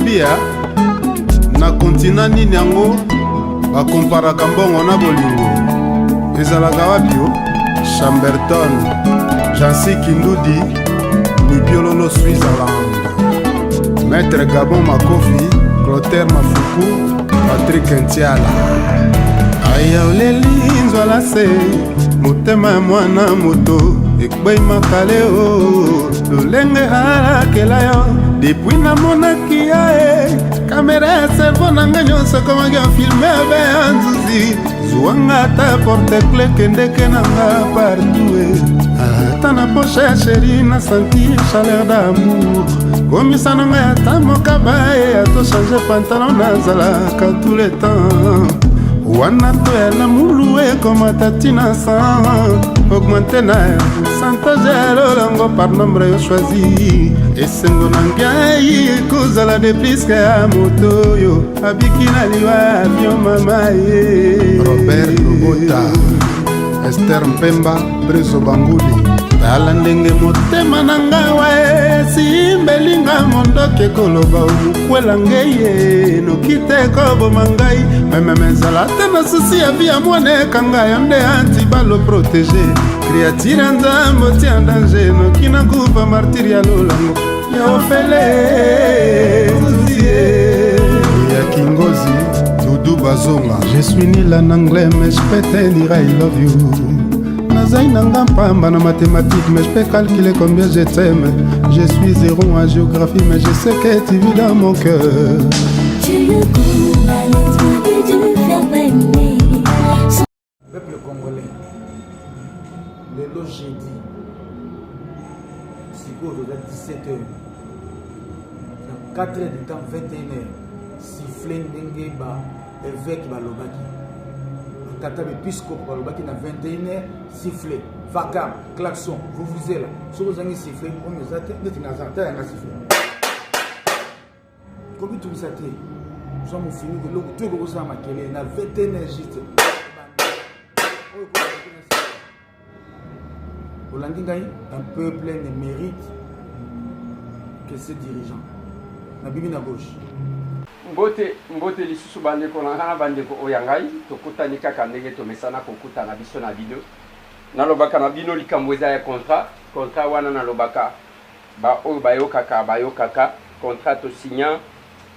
Balobi na kontina nini yango bakomparaka mbongo na bolingo ezalaka wapi o Chamberton Jansi Kindudi Mibiololo Switzerland Maître Gabon Makofi Clotaire Mafuku Patrick Ntiala Aya oleli nzwala se motema ya mwana moto ekwei makale o lolenge alakela yo depuis namonaki ya e kamera ya cerveau na nga nyonso ekomaki filme abe ya nzuzi zuwanga ata porte cle kendeke na nga partout e ata na poche ya sheri na santi chaleur d'amour komisa na ngai ata mokaba e ato change pantalon nazalaka tout le temps wana to ya lamulu ekomata ntina 100 augmente na pourcentage ya lolongo par nombre yo choisi esengo na ngai ekozala de plus que ya moto oyo abiki na liwa ya avion mama ye Robert Lobota Esther Mpemba Brezo Banguli tala ndenge motema na nga wa esimbeli nga mondoki ekoloba okokwela ngei ye noki te koboma ngai mememe ezala te na susi ya vi ya mwana ekanga yo nde antibalo protege créature ya nzambe otia danger noki nakufa martire ya lolango ya ofele ya kingozi dudu bazonga. Je suis nul en anglais, mais je peux te dire I love you. Nazali nanga mpamba na mathématique, mais je peux calculer combien je t'aime. Je suis zéro en géographie, mais je sais que tu vis dans mon cœur. Tu du verbe aimer. Peuple congolais, lelo jeudi, sikoyo toza 17 heures, na 4 heures de temps, 21 heures, siffle ndenge ba évêque balobaki, batata baepiscope balobaki na 21 heures, siffle, vacarme, klaxon, vuvuzela. Soki ozangi siffle oyo eza te, neti naza ta yanga siffle, komitungisa te, zwa mofinuku, eloko to ekoki kosala makelele na 21 heures juste oyo olandi ngai. Un peuple ne mérite que ses dirigeants. Nabibi na gauche. Mbote, mbote lisusu bandeko na ngai na bandeko oyo ya ngai. Tokutani kaka ndenge tomesana kokutana biso na bino. Nalobaka na bino likambo eza ya contrat. Contrat wana nalobaka, baoyo bayokaka bayokaka. Contrat tosigna,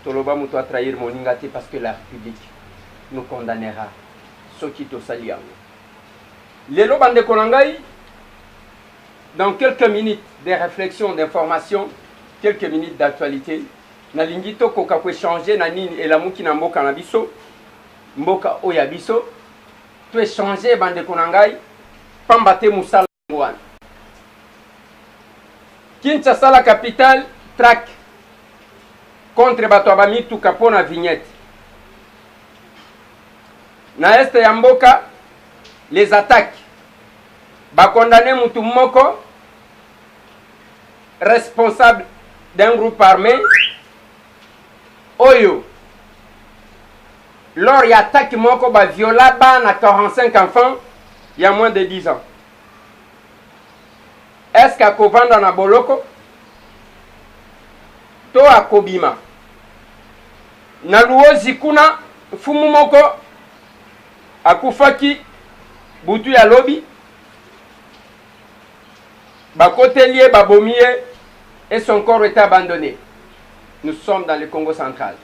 toloba moto atrahir moninga te, parce que la République nous condamnera soki tosali yango. Lelo bandeko na ngai, dans quelques minutes de réflexion, d'information, quelques minutes d'actualité, nalingi tokoka koéchanger na nini elamuki na mboka na biso, mboka oyo ya biso. Toéchanger, bandeko na ngai, pamba te mosala wana. Kinshasa la capitale, traque contre bato ya bamituka mpo na vignette. Na est ya mboka, les attaques, bakondane mutu moko responsable d'un groupe armé oyo lors ya attaque moko baviola bana 45 enfants ya moins de 10 ans. Est ce que akovanda na boloko to akobima? Na Luozi kuna, mfumu moko akufaki butu ya lobi, bakoteli ye, babomi ye et son corps est abandonné. Nous sommes dans le Congo Central.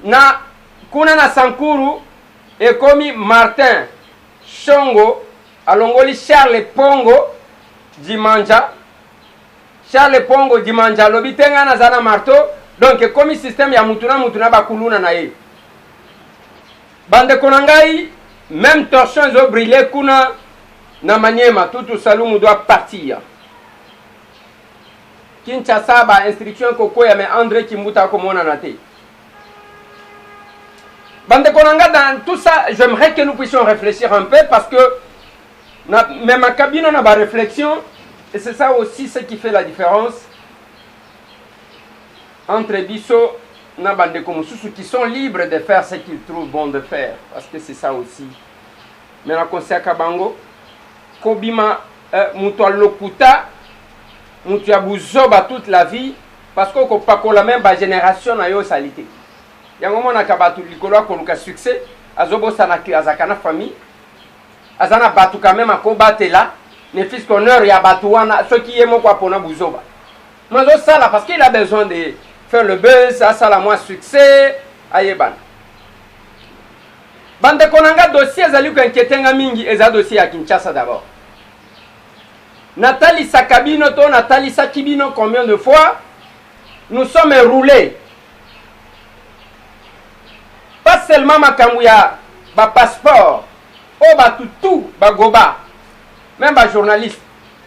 Na kuna na Sankuru, ekomi Martin Shongo alongoli Charles Pongo Dimanja. Charles Pongo Dimanja alobi te ngai naza na marteau. Donc ekomi système ya mutu na mutu na bakuluna na ye. Bandeko na ngai, même torchon ezobrille kuna na Maniema. Tutu Salumu doit partir. Kinshasa, ba instruction ekokwea, mais André Kimbuta akomonana te. Bandeko na nga, dans tout ça, j'aimerais que nous puissions réfléchir un peu, parce que na memaka bino na baréflexion, et c'est ça aussi ce qui fait la différence entre biso na bandeko mosusu qui sont libres de faire ce qu'ils trouvent bon de faire, parce que c'est ça aussi. Mais nakonseyaka bango kobima moto alokuta, moto ya buzoba toute la vie. Parce que okopakola meme ba generation na yo salite. Yango omonaka bato likolo ya koluka succès, azobosana que azalaka na famille, aza na bato quand meme akobatela, ne fût-ce qu'honneur ya bato wana soki ye moko apona buzoba. Mais azosala parce qu'il a besoin de faire le buzz, asala mwa succès, ayebana. Bandeko na nga, dossier ezali ko inquiéter nga mingi, eza dossier ya Kinshasa d'abord. Natalisaka bino to natalisaki bino combien de fois nous sommes roulés. Pas seulement makambo ya ba passeport oyo bato tout bagoba, même ba journalistes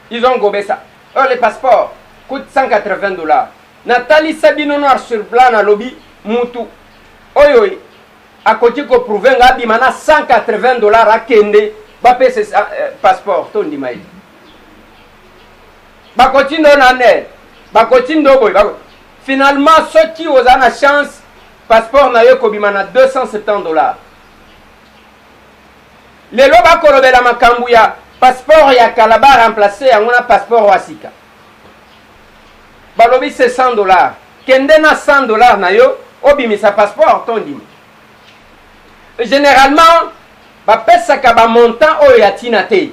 ils ont gobé ça. Or les passeports coûtent 180 $. Natalisa bino noir sur blanc, nalobi mutu oyo akoki koprouver nga abima na 180 $ akende bapesa passeport to ndima ye. Bakotinda oyo na ner, bakotinda oyo boye bako... Finalement, soki oza na chance, passeport na yo ekobima na 270 $. Lelo bakolobela makambo ya passeport ya kala, baremplace yango na passeport ya sika, balobi c'est 100 $. Kende na 100 $ na yo, obimisa passeport to ndima. Généralement bapesaka bamontant oyo ya ntina te.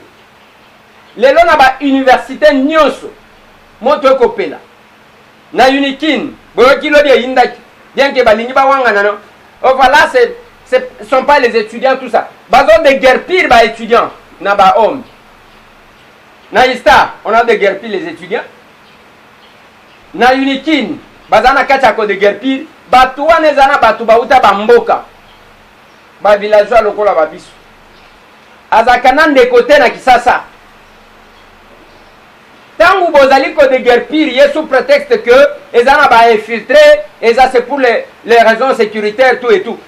Lelo na bauniversité nyonso moto ekopela na Unikin, boyoki lobi eyindaki, bien ke balingi bawangana no, oh voilà, c'est ce sont pas les étudiants, tout ça. Bazo déguerpir ba étudiants na ba homme na ISTA, on a déguerpi les étudiants na Unikin, baza na kati ya kodéguerpir bato wana. Eza na bato bauta bamboka, bavillageois lokola babiso, azalaka na ndeko te na Kisasa. Ntango bozali kodéguerpir ye sous prétexte que eza na bainfiltré, eza c'est pour les raisons sécuritaires, tout et tout,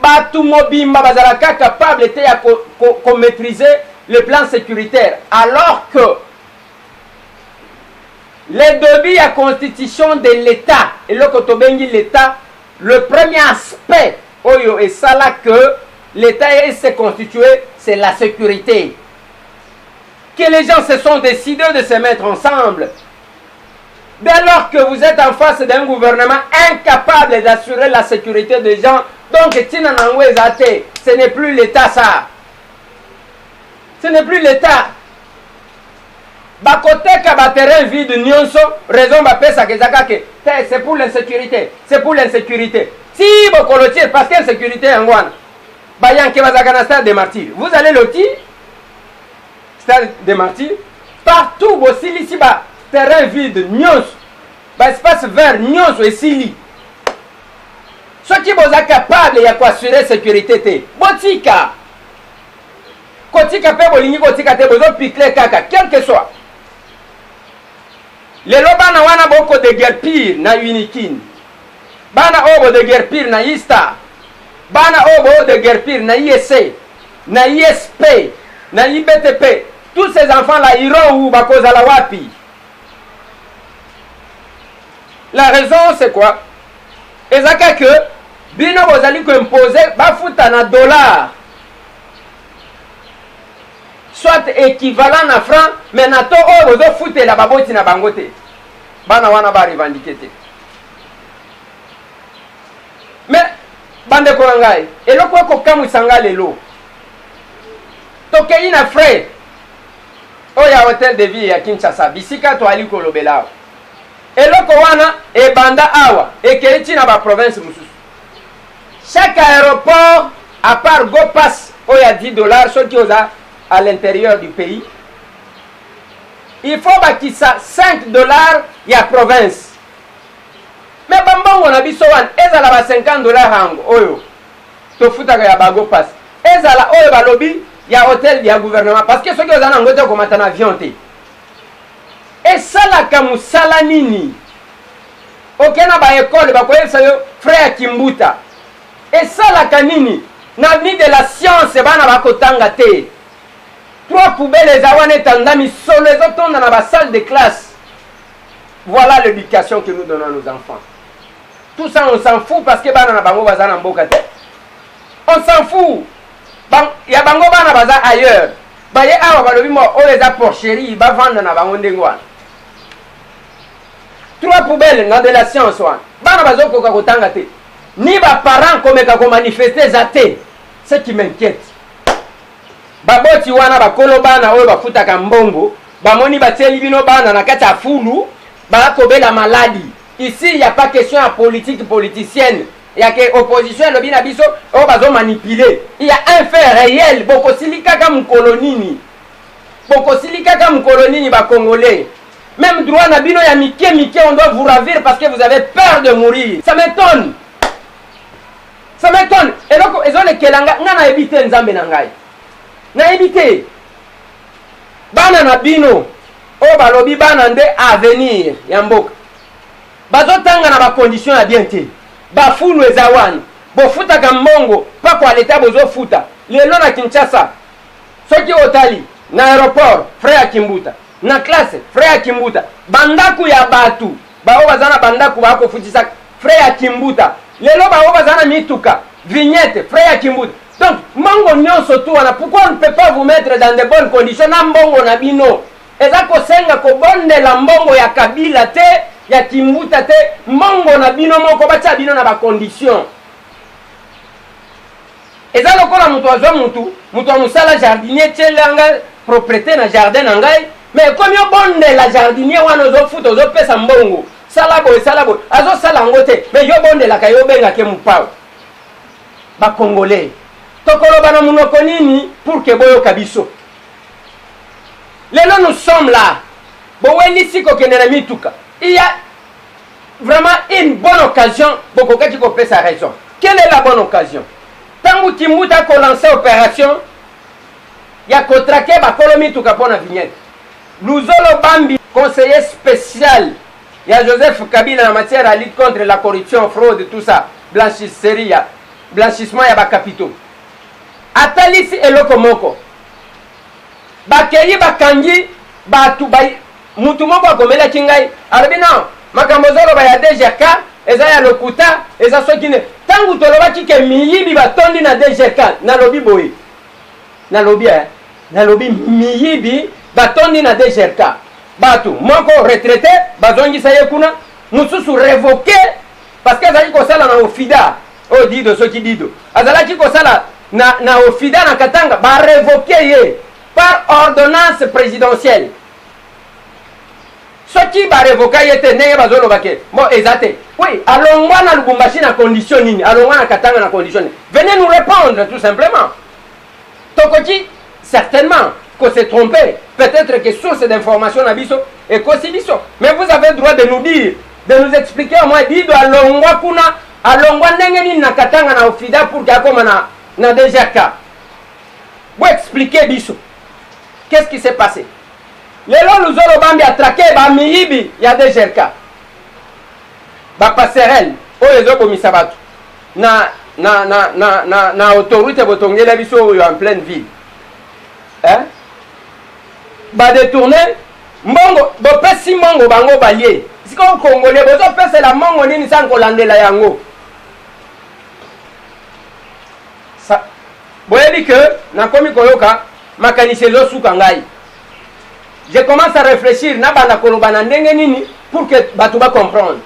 bato mobimba bazalaka capable te ya komaîtriser ko, ko le plan sécuritaire, alors que le début ya constitution de l'État, eloko tobengi l'État, le premier aspect oyo esala que l'État est se constitué, c'est la sécurité, que les gens se sont décidés de se mettre ensemble. Dès lors que vous êtes en face d'un gouvernement incapable d'assurer la sécurité des gens, donc tina nango eza te, ce n'est plus l'État ça. Ce n'est plus l'État. Bakoteka baterrain vide nyonso, raison bapesaka eza kaka te c'est pour l'insécurité, c'est pour l'insécurité. Si bokolotir parce que insécurité yango wana, bayanke bazalaka na Stade des Martyrs, vous allez lotir Stade des Martyrs partout, bosilisi ba terrain vide nyonso, baespace vert nyonso esili. Soki boza capable ya koassurer sécurité te, botika kotika mpe bolingi kotika te, bozopikle kaka. Quel que soit lelo, bana wana bokodéguerpir na Unikin, bana oyo bodéguerpir na ISTA, bana oyo bodéguerpir na ISC, na ISP, na IBTP, tous ces enfants là iront où? Bakozala wapi? La raison, c'est quoi? Eza kaka bino bozali koimpose bafuta na dollar, soit équivalent na franc, mais na to oyo bozofutela baboti na bango te. Bana wana barevendiquer te. Mais bandeko na ngai, eloko ekokamwisa ngai lelo, tokei na frais oyo ya hôtel de ville ya Kinshasa, bisika toali kolobela awa. Eloko wana ebanda awa, ekei ntina baprovince mosusu. Chaque aéroport, à part Go Pass oyo ya 10 $, soki oza à l'intérieur du pays, il faut bakisa 5 $ ya province. Mais bambongo na biso wana, ezala ba 50 $ yango oyo tofutaka ya baGo Pass, ezala oyo balobi ya hôtel ya gouvernement, parce que soki oza nango te, okomata na avion te, esalaka mosala nini? Oke na baekole, bakoyebisa yo frais ya kimbuta. Esalaka nini na avenue de la Science? Bana bakotanga te, trois poubelle eza wana etandami, solo ezotonda na basalle de classe. Voilà l'éducation que nous donnons à nos enfants. Tout ça, on s'en fout, parce que bana na bango baza na mboka te. On s'en fout ya bango, bana baza ailleurs. Baye awa, balobi mo oyo eza porcherie, bavanda na bango ndenge wana. Trois poubelles na de la science wana. Bana bazokoka kotanga te. Ni ba parents komeka ko manifester eza te. Ce qui m'inquiète. Baboti wana bakolo bana oyo bafutaka mbongo bamoni batieli bino bana na kati ya fulu bakobela maladi. Ici il y a pas question ya politique politicienne ya ke opposition elobi na biso oyo bazo manipuler. Il y a un fait réel bokosilikaka mokolo nini? Bokosilikaka mokolo nini ba congolais? Même droit na bino ya mike mike on doit vous ravir parce que vous avez peur de mourir. Ça m'étonne. Ça m'étonne. Eloko ezolekela nga nga nayebi te nzambe na ngai. Nayebi te. Bana na bino oyo balobi bana nde avenir ya mboka. Bazotanga na ba conditions ya bien te. Bafulu eza wana. Bofutaka mbongo pako ya leta bozofuta. Lelo na Kinshasa soki otali na aeroport frais ya Kimbuta, na classe frais ya Kimbuta, bandaku ya batu baoyo baza na bandaku bakofutisa frais ya Kimbuta. Lelo baoyo baza na mituka vignette frais ya Kimbuta. Donc mbongo nyonso tu wana, pourquoi on ne peut pas vous mettre dans de bonnes conditions na mbongo na bino? Eza kosenga kobondela mbongo ya Kabila te, ya Kimbuta te, mbongo na bino moko batia bino na ba conditions. Eza lokola moto azwa mutu, moto ya mosala jardinier tiela nga proprete na jardin na ngai, mais ekomi obondela jardinier wana ozofuta ozopesa mbongo, sala boye sala boye, azosala yango te, mais yo obondelaka ye obengaka ye mopao. Ba congolais tokoloba na munoko nini pour que boyoka biso? Lelo nous sommes là, bowelisi kokende na mituka, il y a vraiment une bonne occasion bokokaki kopesa raison. Quelle est la bonne occasion? Tango Kimbuta ko lancer opération ya kotrake bakolo mituka mpo na vignette, Luzolo Bambi conseiller spécial ya Joseph Kabila na matière ya lutte contre la corruption, fraude, tout ça, blanchisserie ya blanchissement ya ba capitaux, atalisi eloko moko. Bakeyi bakangi batu ba mutu moko akomelaki ngai alobi non makambo ozoloba ya DGRK eza ya lokuta eza soki ne tangu tolobaki ke miyibi batondi na DGRK nalobi boye nalobi eh nalobi miyibi batondi na DGRK batu moko retraite bazongisa ye kuna mosusu revoke parce que azalaki kosala na ofida oyo dido soki dido azalaki kosala na, na ofida na katanga barevoke ye par ordonnance présidentielle soki barevoka ye te ndenge bazoloba ke bon eza te oui alongwa na lubumbashi na condition nini alongwa na katanga na condition nini venez nous répondre tout simplement tokoki certainement ko se tromper peut-être que source d'information na biso ekosi biso mais vous avez droit de nous dire de nous expliquer au moins dido alongwa kuna alongwa ndenge nini na katanga na ofida pour que akoma na, na DGRK bo expliquer biso qu'est-ce qui s'est passé lelo luzolo bambi atrake bamiyibi ya DGRK bapasserelle oyo ezobomisa bato na, na, na, na, na, na autoroute botongela biso oyo en pleine ville eh? badetourne mbongo bopesi mbongo bango balie sikoyo congolais bozopesela mbongo nini sans kolandela yango Sa, boyebi que nakomi koyoka makanisi ezosuka ngai je commence à réfléchir nabanda koloba na ndenge nini pour que bato bacomprendre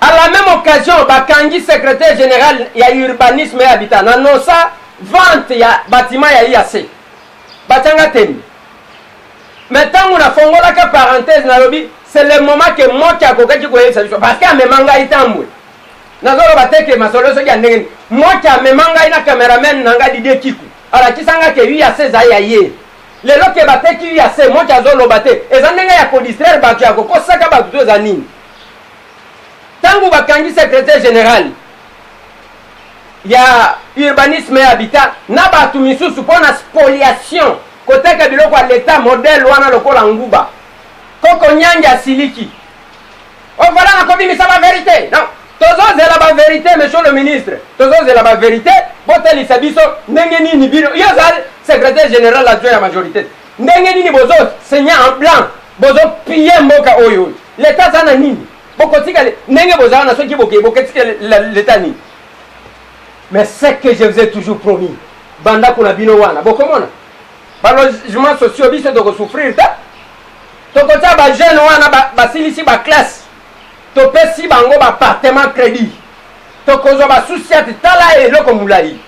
À la même occasion, bakangi secrétaire général ya urbanisme et habitat na nosa vente ya bâtiment ya IAC. Batianga tembe. Mais ntango nafongolaka parenthèse nalobi c'est le moment que moki akokaki koyebisa biso parce que amema ngai tambwe. Nazoloba te ke masolo soki ya ndenge nini. Moki amema ngai na cameraman na ngai Didier Kiku. Alakisa ngai ke UAC eza ya ye. Lelo ke bateki UAC moki azoloba te. Eza ndenge ya kodistraire bato ya kokosaka bato to eza nini? Tango bakangi secretaire general ya urbanisme et habitat na bato misusu mpo na spoliation koteka biloko ya leta modèle wana lokola nguba koko nyangi asiliki o oh, voilà nakobimisa ba verite non tozozela ba verite monsieur le ministre tozozela ba verite botalisa biso ndenge nini bino yo oza secrétaire général adjoint ya majorité ndenge nini bozo signe en blanc bozo piller mboka oyo L'etat aza na nini? Bokotika ndenge boza wana soki boke boketika l'etat nini? Mais ce que je vous ai toujours promis, bandako na bino wana bokomona ba logements sociaux biso toko souffrir ta. Tokotia ba jeune wana basilisi ba classe, topesi bango ba appartement credit. Tokozwa ba sous-ciat, tala eloko mulayi.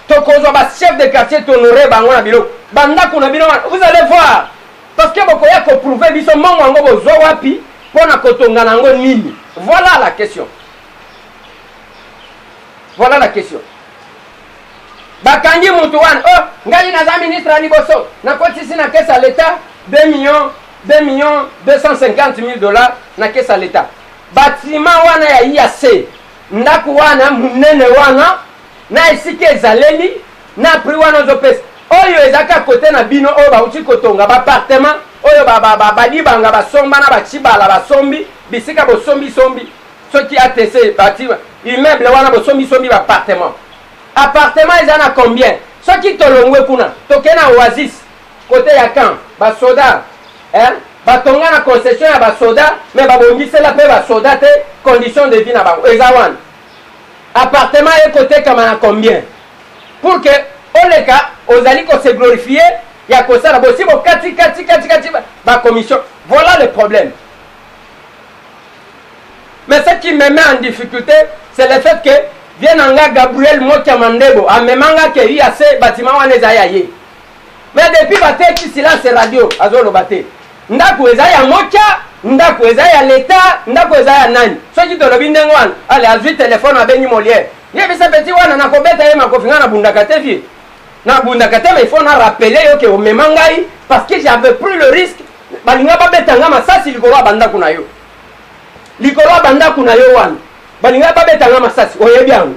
Tokozwa ba chef de quartier, tohonore bango na biloko. Bandako na bino wana, vous allez voir. Parce que bokoya ko prouver biso mbongo yango bozwa wapi pona kotonga na yango nini. Voilà la question. Voilà la question. Bakangi mutu wana, oh, ngai naza ministre ya liboso, nakotisi na caisse ya l'État 2 millions, 2 millions 250 mille dollars na caisse ya l'État. Bâtiment wana ya IAC, ndako wana munene wana na esika ezaleli na prix wana ozopesa oyo ezaka kote na bino oyo bauti kotonga ba appartement oyo balibanga basomba na bacibala basombi bisika bosombi sombi soki ATC bati immeuble wana bosombi sombi ba appartement. Appartement eza na combien? Soki tolongwe kuna toke na Oasis kote ya camp basoda, eh? Batonga na concession ya basoda mais babongisela pe basoda te condition de vie na bango eza wana. Appartement ekotekama na combien? Pour que oleka ozali ko se glorifier ya kosala bosi bokati kati kati kati ba commission. Voilà le problème. Mais ce qui me met en difficulté, c'est le fait que vieux na nga Gabriel Mokia Mandebo amema nga ke IAC bâtiment wana eza ya ye. Mais depuis bateki silence radio azoloba te. Ndako eza ya Mokia, ndako eza ya l'État, ndako eza ya nani? Soki tolobi ndenge wana, allez azwi téléphone abengi Molière. Yebisa petit wana nakobeta ye makofi, nga nabundaka te vieux. Nabundaka te mais il faut na rappeler yo ke omema ngai parce que j'avais pris le risque balinga babeta nga masasi likolo ya bandako na yo. Likolo ya bandako na yo wana balinga babeta nga masasi, oyebi yango.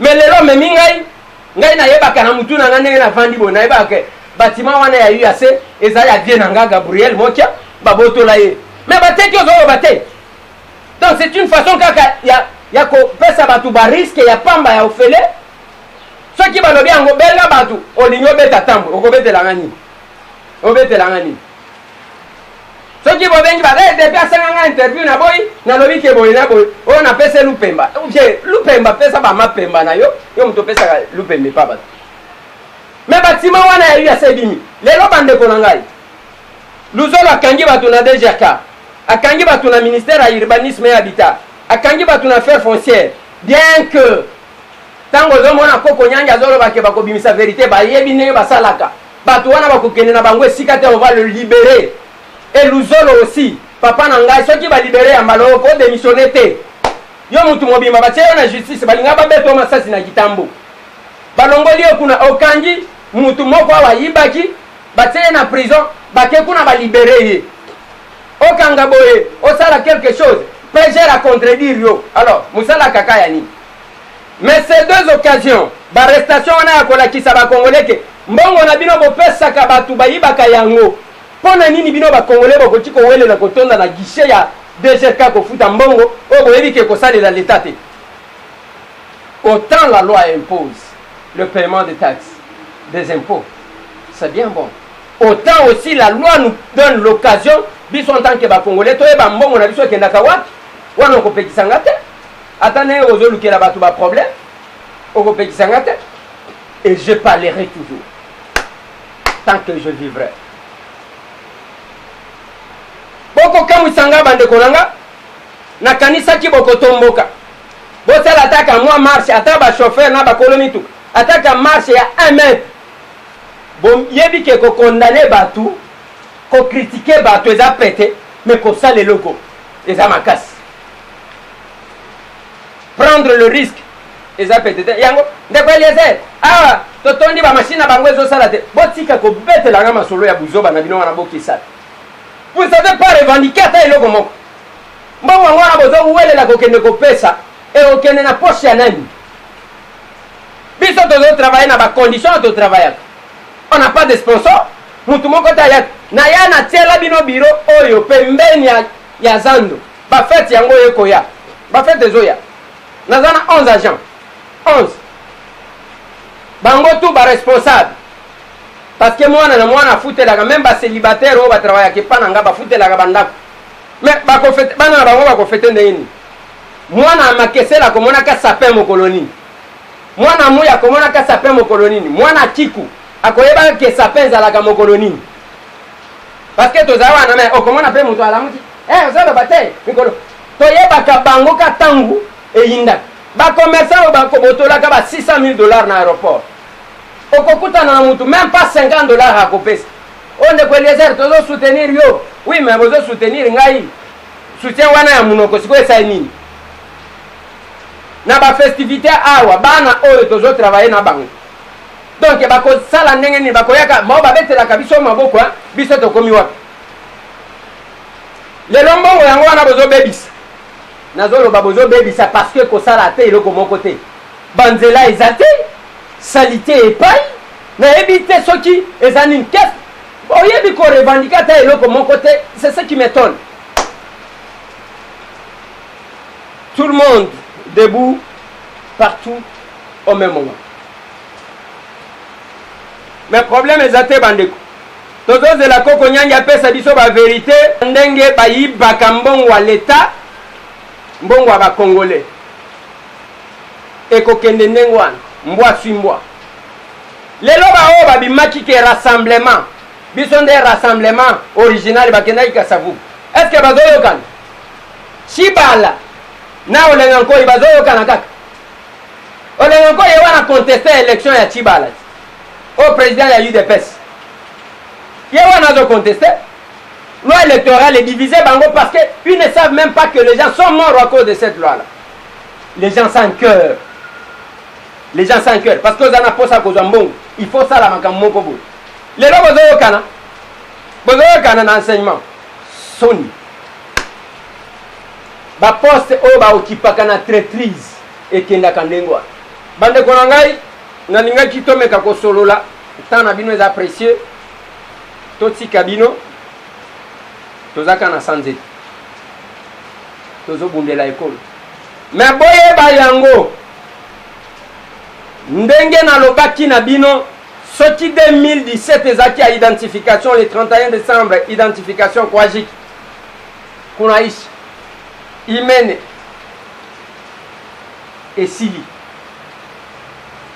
Mais lelo omemi ngai, ngai nayebaka na mutu na nga ndenge navandi boye, nayebaka ke bâtiment wana ya UAC eza ya vieux na nga Gabriel Mokia, babotola ye. Mais bateki ozoloba te. Donc c'est une façon kaka ya kopesa bato ba risque ya pamba ya ofele. Soki balobi yango benga bato, olingi obeta tambo, okobetela nga nini? Obetela nga nini? Soki bobengi ba, hey, depuis asenga nga interview na boyi, nalobi ke boye na boye, oyo napesa lupemba. Oye, lupemba pesa ba mapemba na yo, yo moto opesaka lupemba epa bato. Mais bâtiment wana ya UAC ebimi. Lelo bandeko na ngai, Luzolo akangi bato na DGRK, akangi bato na ministère ya urbanisme et habitat, akangi bato na affaires foncières, bien que tango ozomona Koko Nyangi azoloba ke bakobimisa vérité, bayebi ndenge basalaka. Bato wana bakokende na bango esika te, on va le libérer. Et Luzolo aussi, papa na ngai, soki ba libérer ya mbala oyo, ko démissionner te. Yo mutu mobimba batie yo na justice, balinga babeta yo masasi na kitambo. Balongoli yo kuna, okangi mutu moko awa ayibaki, batie ye na prison, bake kuna ba libérer ye. Okanga boye, osala quelque chose, PGR a contredire yo. Alors, musala kaka ya nini? Mais ces deux occasions, ba arrestation wana ya kolakisa ba Congolais ke mbongo na bino bopesaka batu bayibaka yango. Pona nini bino ba Congolais bokoki kowelela kotonda na guichet ya DGRK kofuta mbongo oyo boyebi ke kosalela l'Etat te? Autant la loi impose le paiement des taxes, des impôts, c'est bien bon. Autant aussi la loi nous donne l'occasion, biso en tant que ba Congolais, toyeba mbongo na biso ekendaka wapi? Wana okopekisa nga te. Ata ndenge ozolukela bato ba problème, okopekisa nga te. Et je parlerai toujours tant que je vivrai. Bokokamwisa nga bandeko na nga, nakanisaki bokotomboka. Bosala ata ka mwa marche, ata ba chauffeur na bakolo mituka, ata ka marche ya 1 mètre. Boyebi ke ko condamner bato, ko critiquer bato eza pete, mais kosala eloko eza makasi. Prendre le risque eza pete te. Yango ndeko Eliezer, awa totondi ba machine na bango ezosala te. Botika kobetela nga masolo ya buzoba na bino wana bokisa. Vous ne savez pas revendiquer ata eloko moko. Mbongo yango wana bozowelela kokende kopesa, ekokende na poche ya nani? Biso tozo travailler na ba conditions to travaillaka. On n'a pas de sponsor. Mutu moko te ayaka. Naya natiela bino bureau oyo pembeni ya zando. Ba fete yango oyo ekoya. Ba fete ezoya. Naza na 11 agents. 11. Bango tout ba responsable. Parce que mwana na mwana afutelaka, même ba célibataires oyo ba travaillaka epa na nga bafutelaka ba ndako. Mais bakofete, bana na bango bakofete ndenge nini? Mwana ya Makesela akomonaka sapin mokolo nini? Mwana Muya akomonaka sapin mokolo nini? Mwana Kiku akoyebaka ke sapin ezalaka mokolo nini? Parce que tozala wana mais okomona mpe moto alamuki eh, ozoloba te mikolo toyebaka bango ka ntango eyindaka bacommerçant oyo bakobotolaka ba 600 000 dollars na aéroport, okokutana na motu même pas 50 $ akopesa. Oyo ndeko Eliezer, tozosoutenir yo. Oui, mais bozosoutenir ngai, soutien wana ya monoko sikoyo esali nini na bafestivité awa? Bana oyo tozotravaille na bango, donc bakosala ndenge nini? Bakoyaka bao babetelaka biso maboko. Biso tokomi wapi lelo? Mbongo yango wana bozobebisa, nazoloba bozobebisa parce que kosala te eloko moko te, banzela eza te, saleté epai nayebi te soki eza nini. Kese oyebi korevendiquer ata eloko moko te, c'est ce qui m'étonne. Tout le monde debout partout au même moment, mais problème eza te. Bandeko, tozozela koko Nyangi apesa biso bavérité ndenge bayibaka mbongo ya leta, mbongo ya bacongolais ekokende ndenge wana, mbwa swi mbwa. Lelo baoyo babimaki ke rassemblement, biso nde rassemblement original, bakendaki Kasavubu. Est ce que bazoyokana? Tshibala na Olenga Nkoi bazoyokana kaka. Olenga Nkoi ye wana conteste élection ya Tshibala oyo président ya UDPS, ye wana azoconteste. Loi électorale edivise bango parce que ils ne savent même pas que les gens sont morts à cause de cette loi là. Les gens sans cœur, les gens sans cœur, parce que oza na posa kozwa mbongo, il faut sala makambo moko boye. Lelo bozoyokana, bozoyokana na enseignement, soni. Baposte oyo baokipaka na traîtrise ekendaka ndenge wana. Bandeko na ngai, nalingaki tomeka kosolola. Temps na bino eza précieux, totika bino. Tozaka na sanzete, tozobundela ekolo, me boyeba yango ndenge nalobaki na bino. Soki 2017 ezalaki ya identification, le 31 décembre identification kwajik kunaishi imene esili.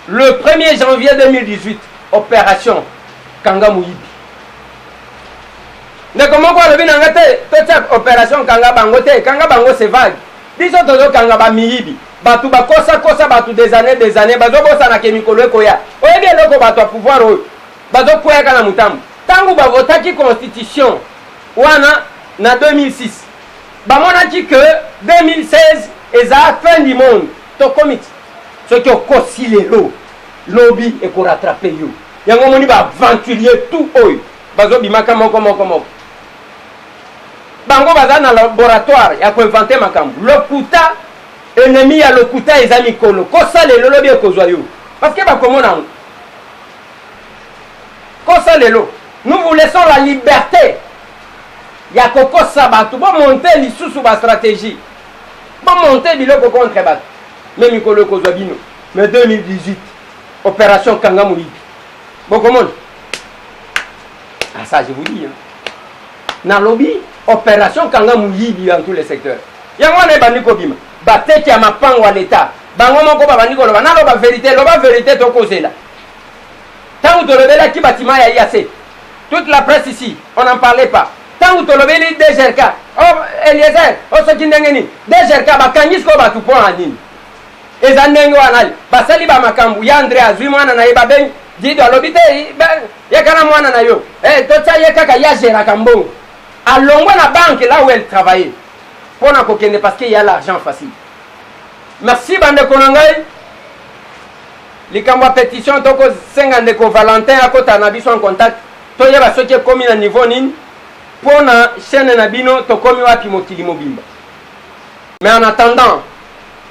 Le 1er janvier 2018, opération kanga moyibi. Ndeko moko alobi na nga te, totia opération kanga bango te, kanga bango c'est vague. Biso tozokanga bamiyibi, bato bakosakosa bato des années, des années, bazobosanaka mikolo ekoya. Oyebi eloko, bato ya pouvoir oyo bazokweyaka na motambo. Ntango bavotaki constitution wana na 2006, bamonaki ke 2016 eza fin du monde. Tokomi ti soki okosi lelo, lobi ekorattraper yo. Yango omoni baaventurier tout oyo bazobimaka moko moko moko, bango baza na laboratoire ya koinventer makambo lokuta. Ennemi ya lokuta eza mikolo. Kosa lelo, lobi ekozwa yo, parce que bakomona yango. Kosa lelo, nous vous laissons la liberté ya kokosa bato, bomonte lisusu bastratégie, bomonte biloko contre bato, me mikolo ekozwa bino. Mais 2018, opération kanga moyibi, bokomona. Ah, ça je vous dis, hein. Nalobi opération kanga moyibi dans tous les secteurs. Yango wana ebandi kobima, bateki ya mapango ya leta, bango moko babandi koloba. Naloba vérité, loba vérité. Tokozela ntango tolobelaki batima ya IAC, toute la presse ici, on n'en parlait pas. Ntango tolobeli DGRK, oh, Eliezer o soki ndenge nini DGRK bakangi sikoyo bato mpo na nini? Eza ndenge wana basali bamakambo ya Andre azwi mwana na ye, babengi Dido, alobi te yeka na mwana na yo, eh, totia ye kaka ye agéraka mbongo. Alongwa na banque là où elle travaillait mpo na kokende parce que ya l'argent facile. Merci bandeko na ngai. Likambo ya pétition, tokosenga ndeko Valentin akota na biso en contact, toyeba soki ekomi na niveau nini mpo na chaîne na bino Tokomi Wapi mokili mobimba. Mais en attendant,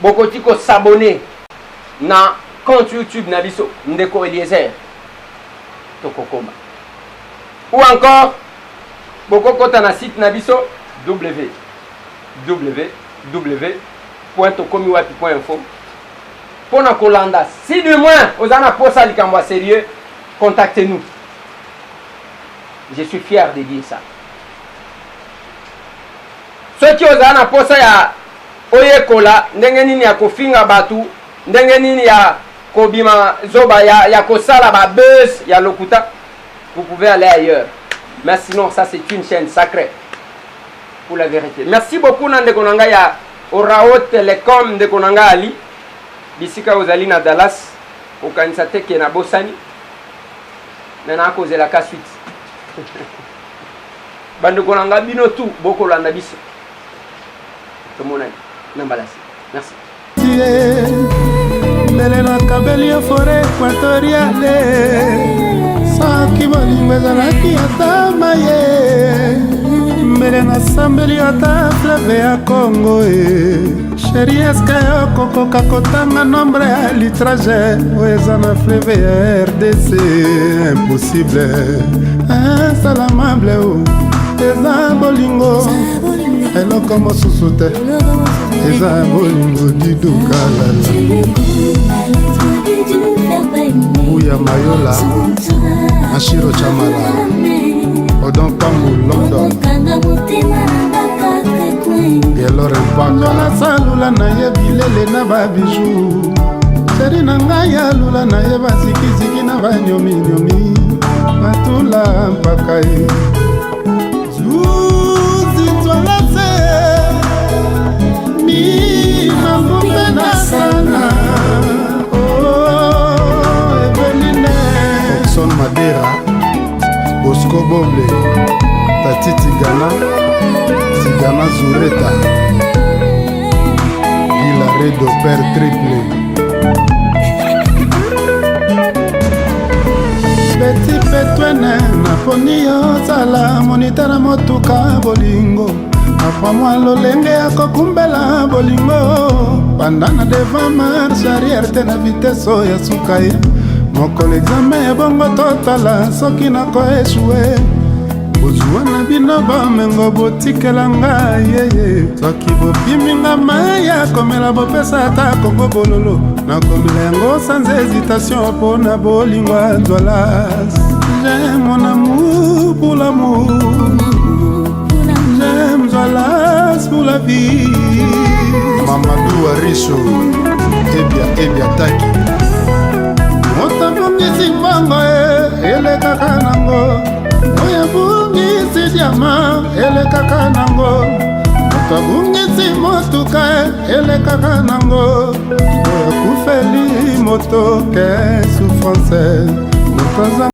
bokoki kos'abonner na compte YouTube na biso Ndeko Eliezer Tokokoma, ou encore bokokota na site na biso www.tokomiwapi.info mpo na kolanda. Si du moins oza na posa likambo ya sérieux, contactez-nous. Je suis fier de dire ça. Soki ozala na posa ya oyekola ndenge nini ya kofinga bato, ndenge nini ya kobima zoba, ya kosala babuzz ya lokuta, vous pouvez aller ailleurs. Mais sinon, ça c'est une chaîne sacrée. Pour la vérité. Merci beaucoup na ndeko na ngai ya Orao Telecom, ndeko na ngai Ali. Bisika ozali na Dallas, okanisa te ke nabosani. Mais nakozelaka suite. Bandeko na ngai bino tout bokolanda biso. Tomonani na mbala Merci. Mbele nakabeli yo foret equatoriale, soki bolingo ezalaki ata maye, mbele nasambeli ata fleuve ya Congo. E chéri, eske okokoka kotanga nombre ya litrage oyo eza na fleuve ya RDC? Impossible, insalamable. O eza bolingo, eloko mosusu te, eza bolingo. Didukalala Buya Mayola, Mashiro Chamala, Odon Kambu London, Gelore Mpaka. Nasalula na ye bilele na babiju, chéri na ngai alula na ye bazikiziki na banyominyomi, batula mpaka ye zuzinzwalase minambupe nasana. Oh, Eveline Oxon Madera, Bosco Boble, Tati Tigana, Tigana Zureta, Gilaredo Père Triple, Beti Petwene. Naponi ozala monita na motuka bolingo, apwa mwa lolenge ya kokumbela bolingo, banda na devant, marche arrière te na vitesse oyo ya suka ye. Mokolo examen ebongo, totala soki nakoéchouer. Bozwa na bino bamengo, botikela ngai yeye. Soki bopiminga mai ya komela, bopesa ata kongo bololo, nakomela yango sans hésitation mpo na bolingo ya Nzwalas. J'aime mon amour pour l'amour, j'aime Nzwalas pour la vie. Mamadou Ariso Ebia Ebia Taki, moto abongisi mbongo e elekaka nango, oyo abungisi diamant elekaka nango, moto abungisi motuka e elekaka nango, oyo akufeli moto, que souffrance, moto aza.